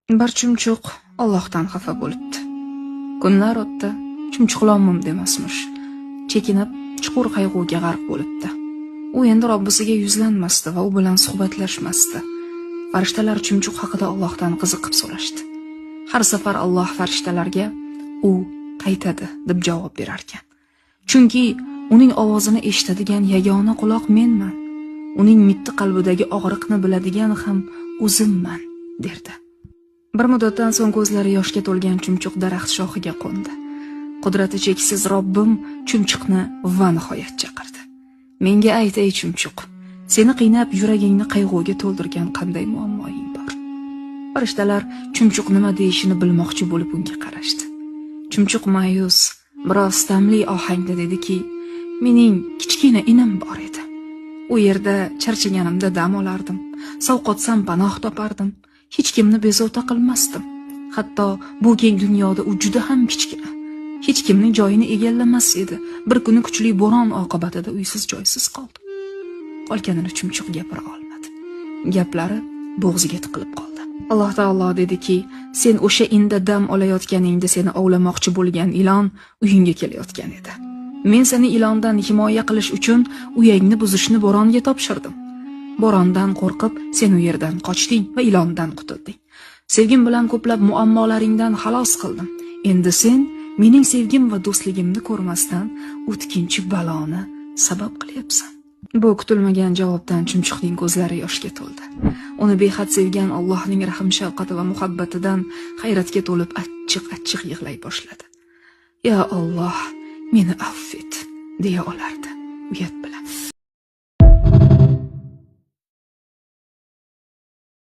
Bir chumchuq Allohdan xafa bo'libdi. Kunlar o'tdi, chumchuq lom-mim demasmish. Chekinib, chuqur qayg'uga g'arq bo'libdi. U endi Robbisiga yuzlanmasdi va u bilan suhbatlashmasdi. Farishtalar chumchuq haqida Allohdan qiziqib so'rashdi. Har safar Alloh farishtalarga u qaytadi deb javob berarkan. Chunki uning ovozini eshitadigan yagona quloq menman. Uning mitti qalbidagi og'riqni biladigan ham o'zimman, derdi. Bir muddatdan so'ng ko'zlari yoshga to'lgan chumchuq daraxt shoxiga qo'ndi. Qudrati cheksiz Robbim chumchuqni va nihoyat chaqirdi. Menga ayt, ey chumchuq, seni qiynab yuragingni qayg'uga to'ldirgan qanday muammoing bor? Farishtalar chumchuq nima deyishini bilmoqchi bo'lib unga qarashdi. Chumchuq ma'yus, biroz sitamli ohangda dediki, mening kichkina inim bor edi. U yerda charchaganimda dam olardim, sovqotsam panoh topardim, hech kimni bezovta qilmasdim. Hatto bu keng dunyoda u juda ham kichkina. Hech kimning joyini egallamas edi. Bir kuni kuchli bo'ron oqibatida uysiz joysiz qoldi. Qolganini chumchuq gapira olmadi. Gaplari bo'g'ziga tiqilib qoldi. Alloh taolo dediki, sen o'sha inda dam olayotganingda seni ovlamoqchi bo'lgan ilon uyingga kelayotgan edi. Men seni ilondan himoya qilish uchun uyangni buzishni bo'ronga topshirdim. Bo'rondan qo'rqib, sen u yerdan qochding va ilondan qutulding. Sevgim bilan ko'plab muammolaringdan xalos qildim. Endi sen mening sevgim va do'stligimni ko'rmasdan o'tkinchi baloni sabab qilyapsan. Bu kutilmagan javobdan chumchuqning ko'zlari yoshga to'ldi. Uni behad sevgan Allohning rahm shafqati va muhabbatidan hayratga to'lib achchiq-achchiq yig'lay boshladi. Ya Alloh, meni afv et, deya olardi uyat bilan.